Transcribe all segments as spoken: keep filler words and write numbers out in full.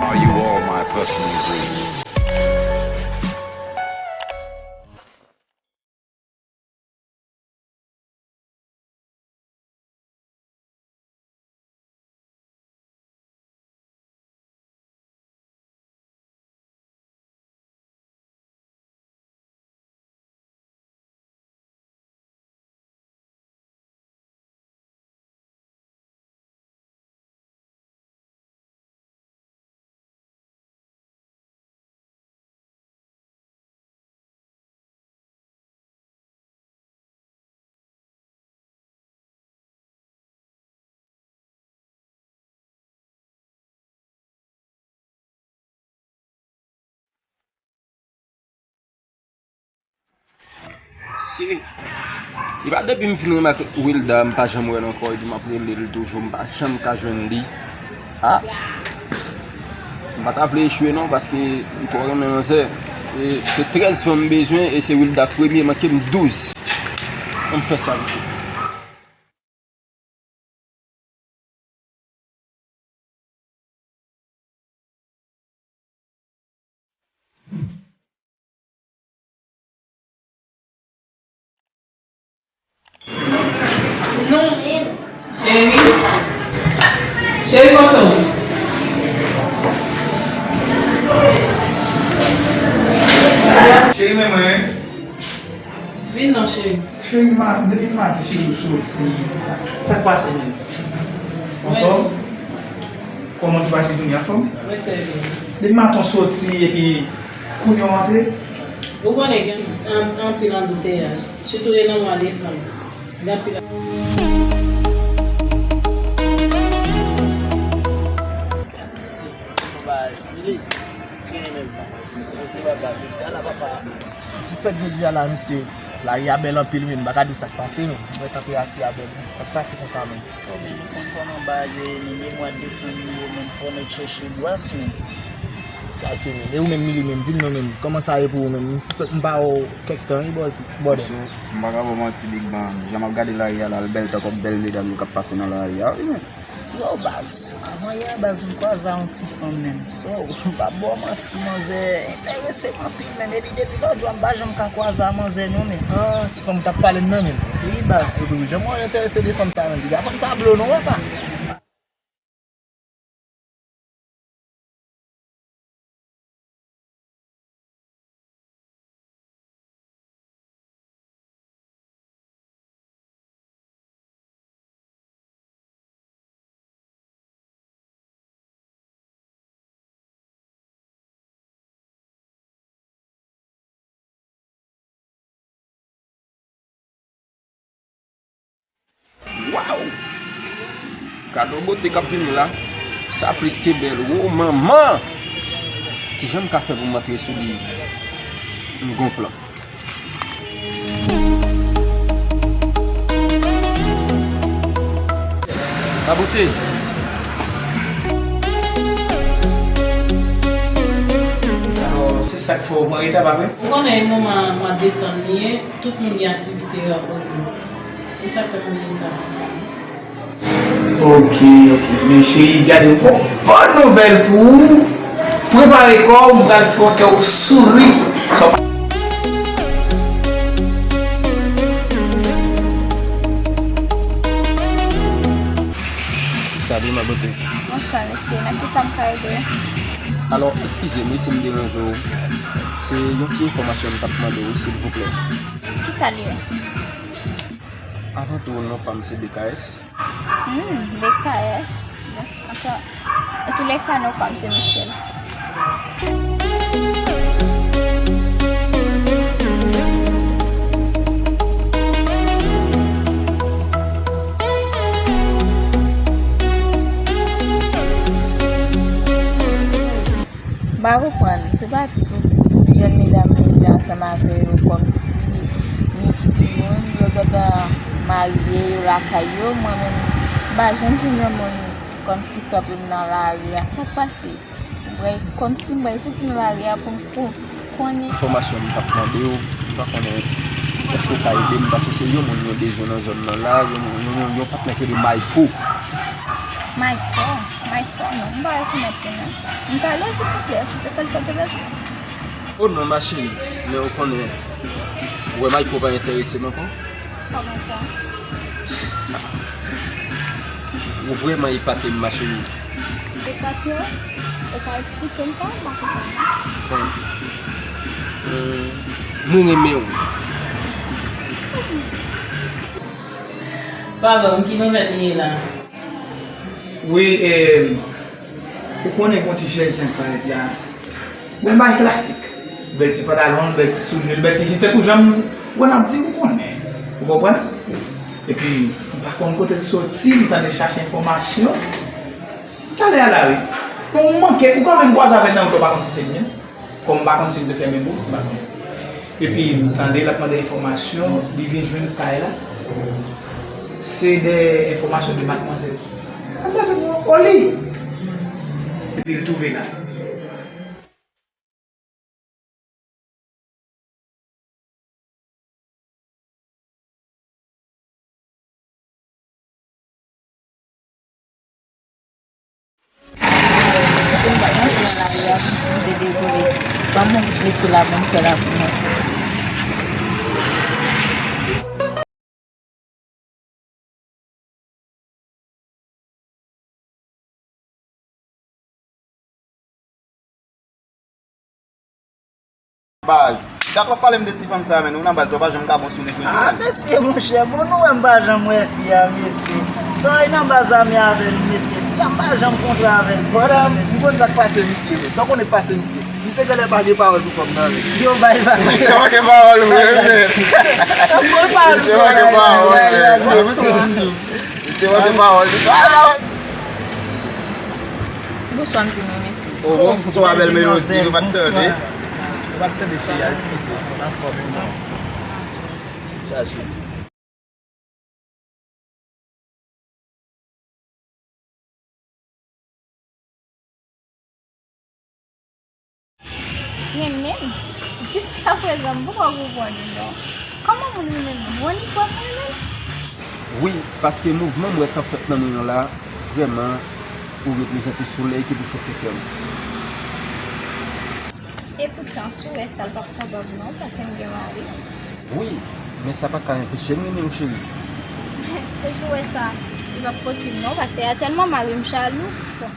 Are you all my personal dreams? Cheri, li pa depi m fin remake Wilda, m pa janm wè l ankò, epi m ap rele l toujou, m pa janm ka jwenn li. A! M pa ta vle echwe non, paske m twò renmen manzè. E se trèz fanm m bezwen, e se Wilda k premye, manke m douz. Ann fè sa vite. Cheri. Cheri, kote w? Cheri, men mwen. Vin non, cheri. Cheri, ma, depi maten, cheri, ou soti. Sa k pase menm? Anfòm? Kòman ki pase jounen, anfòm? Mwen trè byen. Depi maten, ou soti, epi kounye a w antre? Ou konnen gen an-, anpil anbouteyaj, sitou e nan mwa desanm. Gen anpil. Gad misye, yon bagay, Mili, gen menm pa. Misye papa, misye ala papa. M sispèk jodi a la, misye, lari a bèl anpil, men m pa ka di sa k pase, men m wè tanperati a bèl, men sa k pase konsa, men. Yo, men nou konn kòman bagay yo ye, men e mwa desanm li ye, men fò nèg chèche bwas, men. Chache, men. E ou menm, Mili, menm, di m non, menm, kòman sa ye pou ou menm? M sispèk m pa wè w kèk tan, wi, bò-, bòdè. Monchè, m pa ka ba w manti, Big Bang. Jan m ap gade lari a la, l bèl tankou bèl medam yo k ap pase nan lari a, wi, men. Yo, baz, avan yè, baz, m kwaze a yon ti fanm, menm. So, m p ap ba w manti, manzè enterese m anpil, menm. Epi depi lòt jou a, m pa janm ka kwaze a manzè, non, menm. Ah, ti fanm ou t ap pale m nan, menm. Wi, baz. Epi ou janm wè enterese de fanm sa, menm. Piga fanm sa blo, non, papa. Waw! Kado bote k ap vini la. Sa plis ke bèl. Wo, manman! Kijan m ka fè pou m antre sou li? M gon plan. Mabote. Alò, se sa k fè w pran reta, pa vre? Ou konnen e moman mwa desanm li ye, tout moun gen aktivite yo ap regle. E sa k fè m vin reta konsa. Ok, ok. Men cheri, gade m gon bon nouvèl pou ou. Prepare kò w, m pral fè kè w souri. Sa w pa- Salut, ma beauté. Bonswa, mesye. Nan ki sa m ka ede w? Alò, eskize m, wi, si m deranje w. Se yon ti enfòmasyon m t ap mande w, silvouplè. Ki sa l ye? Avan tou, non pa m se B K S. Hmm, B K S. Antan, antoulèka, non pa m se Michel. M pa konprann, se pa tout jèn medam vin ansanm avè yo kòmsi ni timoun, yo gentan marye, yo lakay yo, mwen menm, m pa janm jwenn yon moun kòmsi kanpe m nan lari a, sa k pase? M pral, kòmsi m pral soti nan lari a pou m ko-, konnen. Enfòmasyon m t ap mande w, m pa konnen èske w ka ede m, paske se yon moun mwen bezwen nan zòn nan la, yon, yon, yon, yon patnè ki rele Mayko. Mayko? Mayko, non, m pa rekonèt li, non. M ka lè, silvouplè, se sèl sa w te bezwen. O non, ma chérie, men ou konnen, ou wè Mayko pa enterese m ankò. Kòman sa? Ou vrèman epate m, ma chérie. Epate w? Ou ka eksplike m sa? M pa konprann. Bon. Euh, mwen renmen w. Padon, ki nouvèl li ye la? Wi, e, ou konnen gen yon ti jènjan k parèt la. Bon, bagay klasik. Bèl ti pantalon, bèl ti soulye, bèl ti jip, tankou jan m, bon, ap di, ou konnen. Ou konprann? Epi, m pa konn kote l soti, m tande chache enfòmasyon. M t ale a la ri. Bon, ou manke, ou kanmenm kwaze avè l nan wout la, ou pa konn si se li menm. Kòm m pa konn si l te fèmen bout, m pa konn. Epi, m tande l ap mande enfòmasyon, li vin jwenn kay la. Se de enfòmasyon de madmwazèl. Madmwazèl mwen, o li! Epi l twouve la. Ban m yon mesye la, ban m fè la pou mwen. Baz, dat w ap pale m de ti fanm sa a, men nou nan baz la, w pa janm ka bon sou li toujou, ah, men. Mesye, monchè, bon, nou wè m pa janm wè fi a, mesye. Sa w nan baz la, men avè l, mesye. Fi a, m pa janm kontre avè l, ti mesye. Madanm, m konn sa k pase misye, men. Sa w konnen k pase misye? Misye genlè pa gen pawòl pou fanm nan, men. Yo bay bagay. Misye manke pawòl vre, men. Tankou l pa sou bagay la, misye manke pawòl, men. Misye manke pawòl. Bonswa, m di nou, mesye. Oh, bonswa, bèl Melodi, nou pa t tande. Nou pa t tande, cheri, eskize. Anfòm, non. Chache. Renmen m? Jiskaprezan, m poko konprann ou non. Kòman moun renmen moun? Ou annik wè moun renmen l? Wi, paske mouvman m wè k ap fèt nan nou yo la, vrèman, ou reprezante solèy ki pou chofe kè m. Epoutan, si w wè sa, l p ap kapab non, paske m gen mari. Wi, men sa pa ka anpeche m renmen w, cheri. E si w wè sa, li p ap posib non, paske a tèlman mari m jalou. Bon.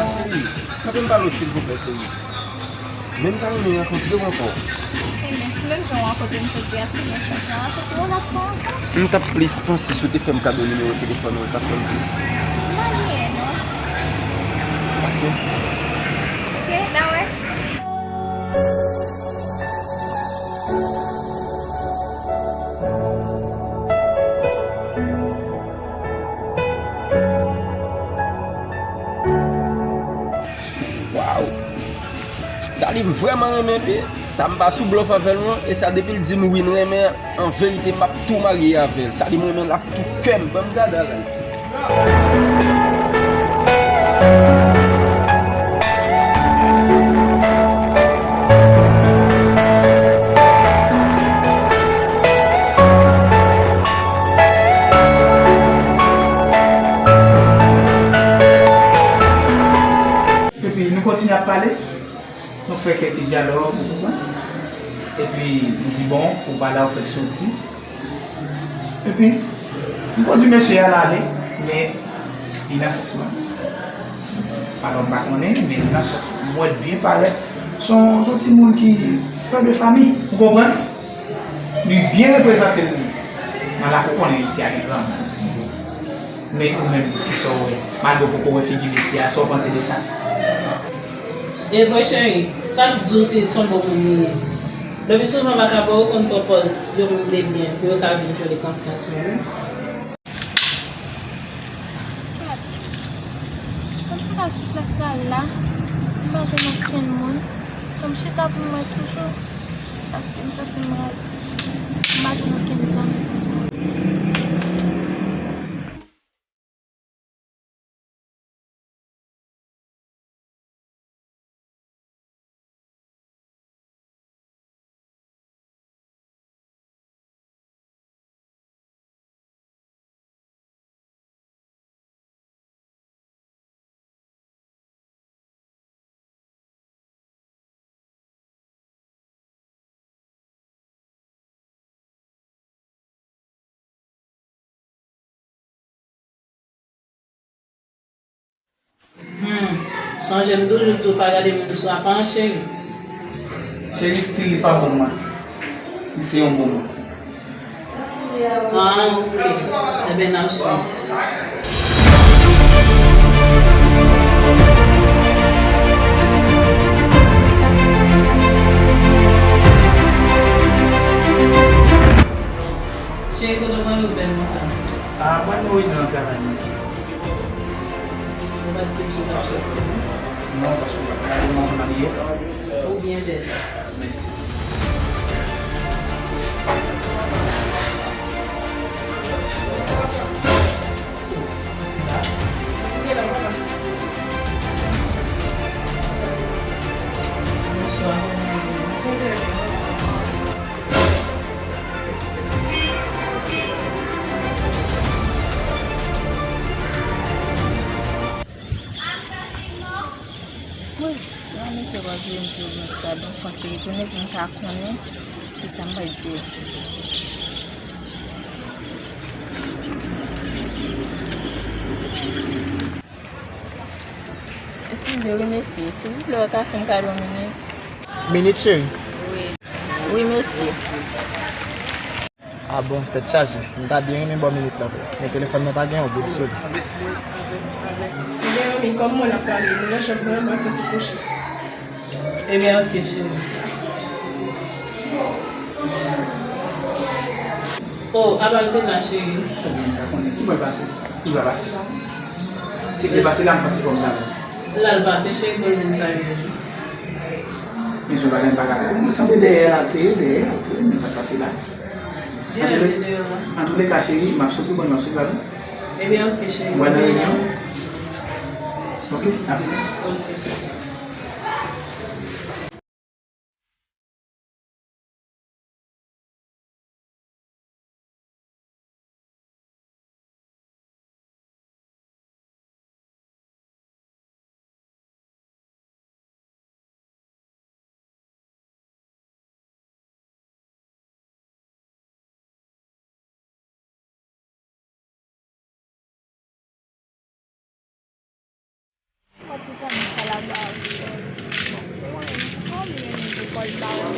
Ma chérie, kanpe m pale w silvouplè, cheri. Men m ta renmen rankontre w ankò. Ebyen, si menm jan w rankontre m jodi a, si gen chans, m a rankontre w lòt fwa ankò. M t ap plis panse si w te fè m kado nimewo telefòn ou, l t ap fè m plis. M pa bliye, non. Ok. Ok, n a wè. Waw! Sa li m vrèman renmen de, sa m pa sou blòf avè l non, e sa depi l di m wi n renmen, an verite m ap tou marye avè l. Sa li m renmen l ak tou kè m, ban m gade avè l. Ap pale, nou fè kèk ti dyalòg, ou konprann? Epi, m di, bon, ou pa la, ou fèk soti. Epi, m kondui mesye a l ale, men li nan sans mwen. Alò, m pa konnen, men li nan sans mwen. M wè l byen parèt. Se yon, se yon timoun ki pè de fanmi, ou konprann? Li byen reprezante l nan lakou, konnen isi a gen granmoun. Men ou menm, kisa w wè? Malgre w poko wè figi mesye a, sa w panse de sa? E vre, cheri, sa k di w se, se yon bon moun li ye. Lepi souvan, vakabon yo konn pran pòz yon moun debyen pou yo ka vin jwenn konfyans moun, wi. Gad, kòmsi la sou plas la la, m pa jwenn okenn moun. Kòm chita pou mwen toujou, paske m santi m raz. M pa jwenn okenn zanmi. Hmm, sonje m toujou di w pa gade moun sou aparans, cheri. Cheri, stil li pa bon manti. Li se yon bon moun. Ah, ok. Ebyen, n ap swiv. Cheri, kote w pran nou bèl konsa? Ah, mwen, nou reyini nan travay mwen. Ou pa t di m si w t ap soti, non? Non, paske w pa t gade mwen jan m abiye. Ou byen bèl. Mèsi. Bonswa. Wi, yon mesye w ap vin di w sa, donk fò w ti retounen pou m ka konnen kisa m pral di yo. Eskize wi mesye, silvouplè w ka fè m kado yon minit? Minit, cheri? Wi. Wi mesye. Ah bon, tèt chaje. M ta byen renmen ba w minit la vre. Men telefòn mwen pa gen yon bout sou li. Ebyen, anmi, kòm mwen ap pale, nou nan chanm mwen, mwen fè ti kouche. Ebyen, ok, cheri. Oh, apa l te la, cheri? Ebyen, m pa konnen. Ki bò l pase? Li pa pase la. Si l te pase la, m panse fò m ta wè. La l pase, cheri, pou l vin salye. Men si w pa gen, m pa ka wè. M sanble dèyè la, l te ye dèyè, l te ye, men l pa t pase la. Antouleka, cheri, m ap soti, bon, m ap soti la, non? Ebyen, ok, cheri. Mwen nan reyinyon. Ok, apre. Ok. Ou pa t di zanmi sa la ba ou. Bon, se mwen menm, kòm li renmen di kò l ba ou,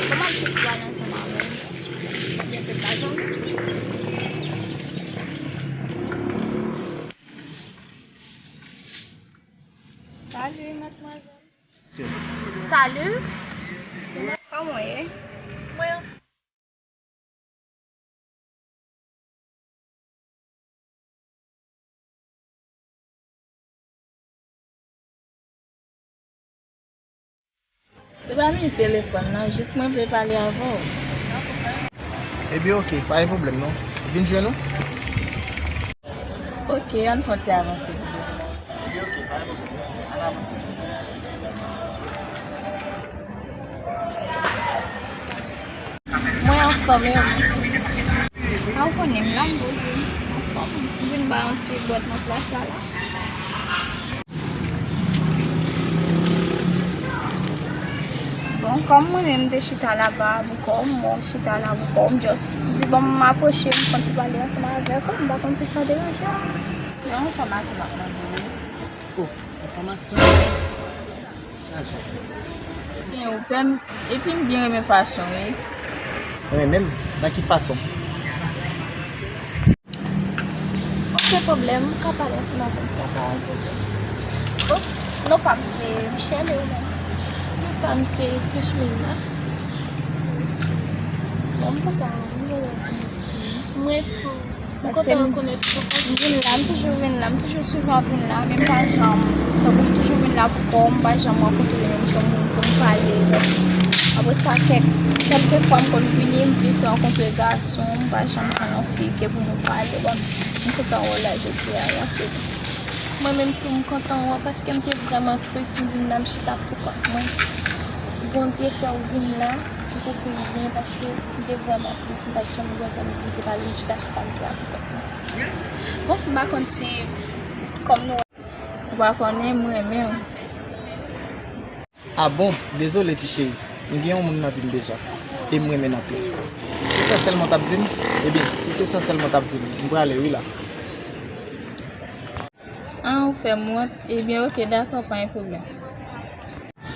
kòman l te pral ansanm avè l? Ebyen, se pa zanmi. Salut, mademoiselle. Salut. Kòman w ye? Mwen anfòm. Se pa minis telefòn nan, jis mwen vle pale avè w. Ebyen, ok, pa gen pwoblèm non. Vin jwenn nou. Ok, ann fè yon ti avanse. Ebyen, ok, pa gen pwoblèm. Ann avanse. Mwen anfòm, e ou? A, ou konnen m la, m poze. M anfòm. M vin ba yon ti bwèt nan plas la, la. Kòm mwen menm m te chita laba pou kò m, mwen chita la pou kò m, just di bon m apwoche m konn ti pale ansanm avèk ou, m pa konn si sa deranje w. Non, enfòmasyon m ap mande w. Oh, enfòmasyon. Chaje. Byen, ou pè m, epi m byen renmen fason w ye. Renmen m? Nan ki fason? Ok, pwoblèm, m ka pale ansanm avè w, sa pa yon pwoblèm. Bon, non pa m se Michel, e ou menm? Non pa m se Kishmina. Bon, m kontan wè w. Mwen tou. M kontan rekonèt ou. M vin la, m toujou vin la, m toujou souvan vin la, men m pa janm, tankou m toujou vin la pou kò m, m pa janm rankontre menm jan moun pou m pale. Donk, apre sa, kèk, kèlke fwa m konn vini, m plis rankontre gason, m pa janm jwenn yon fi ke pou nou pale. Bon, m kontan wè w la jodi a, anpil. Mwen menm tou, m kontan wè w, paske m te vrèman tris, m vin la, m chita pou kont mwen. Bondye fè w vin la, m santi m byen, paske m te vrèman tris, m pa t janm gen zanmi pou m te pale, m chita sou kay mwen pou kont mwen. Bon, m pa konn si, kòm nou. Ou pa konnen, m renmen w. Ah bon? Dezole, ti cheri. M gen yon moun nan vi m deja. E m renmen l anpil. Se sa sèlman w t ap di m? Ebyen, si se sa sèlman w t ap di m, m prale wi la. Ah, ou fè m wont. Ebyen, oke, dakò, pa gen pwoblèm.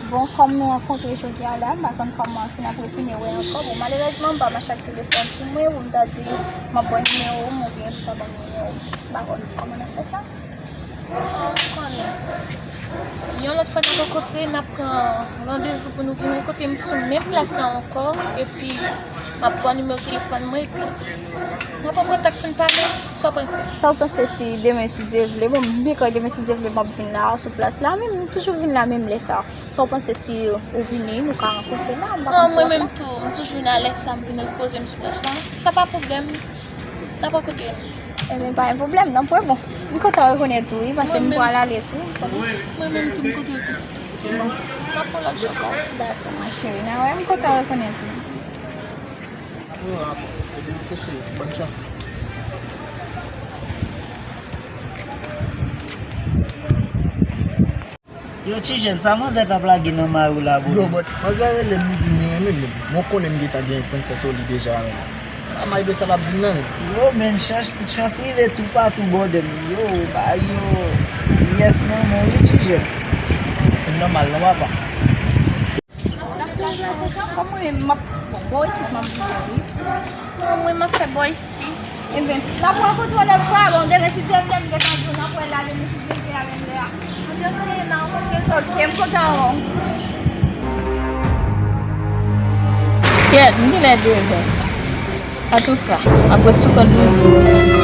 Bon, kòm nou rankontre jodi a la, m pa konn kòman, si n ap retounen wè ankò. Bon, malerezman, m pa mache ak telefòn sou mwen, pou m ta di, m ap ba w nimewo m, oubyen pou ta ban m nimewo m. M pa konn kòman n ap fè sa. Ah, ou konnen. Yon lòt fwa n ap rankontre, n ap pran randevou pou nou vin rankontre m sou menm plas la ankò, epi m ap ba w nimewo telefòn mwen, epi n ap an kontak pou n pale. Sa w panse? Sa w panse si demen, si Dye vle? Bon, m byen kwè demen, si Dye vle, m ap vin la, sou plas la, men m toujou vin la menm lè sa. Sa w panse si ou vini, nou ka rankontre la, m pa konn si w ap la? Ah, mwen menm tou, m toujou vin a lè sa, m vin repoze m sou plas la. Sa pa pwoblèm. N ap rankontre. Ebyen, pa gen pwoblèm, non, mwen bon. M kontan rekonèt ou, wi, paske m pral ale tou, ou konnen. Mwen menm tou, m kontan rekonèt ou. Bon. N ap pran lòt jou ankò. Dakò, ma chérie. Nan, wi, m kontan rekonèt ou. Yo, rapò. Ebyen, oke, cheri. Bòn chans. Yo, ti jèn, sa manzè t ap lage nan mari w la, bro? Yo, but manzè rele m, li di m li renmen m, men mwen konnen m gentan gen yon prensès o li deja, men. A, malgre sa l ap di m nan, men. Yo, men, chans, chans rive toupatou bòdè m. Yo, bagay yo, yes, non, non, wi, ti jèn. Fin nòmal, non, papa. N ap toujou nan sesyon, kòm mwen menm, m ap, bon, bò isit m ap viv, wi. Non, mwen, m ap fè bò isit. Ebyen, n ap rankontre lòt fwa, bon, demen, si Dye vle, m gentan di w, n ap wè la, demen, si Dye vle, a menm lè a. Ebyen, oke, n a rankontre. Oke, m kontan wè w. Kèt, m genlè devè. Antouka, m ap ret sou kòd mwen tou.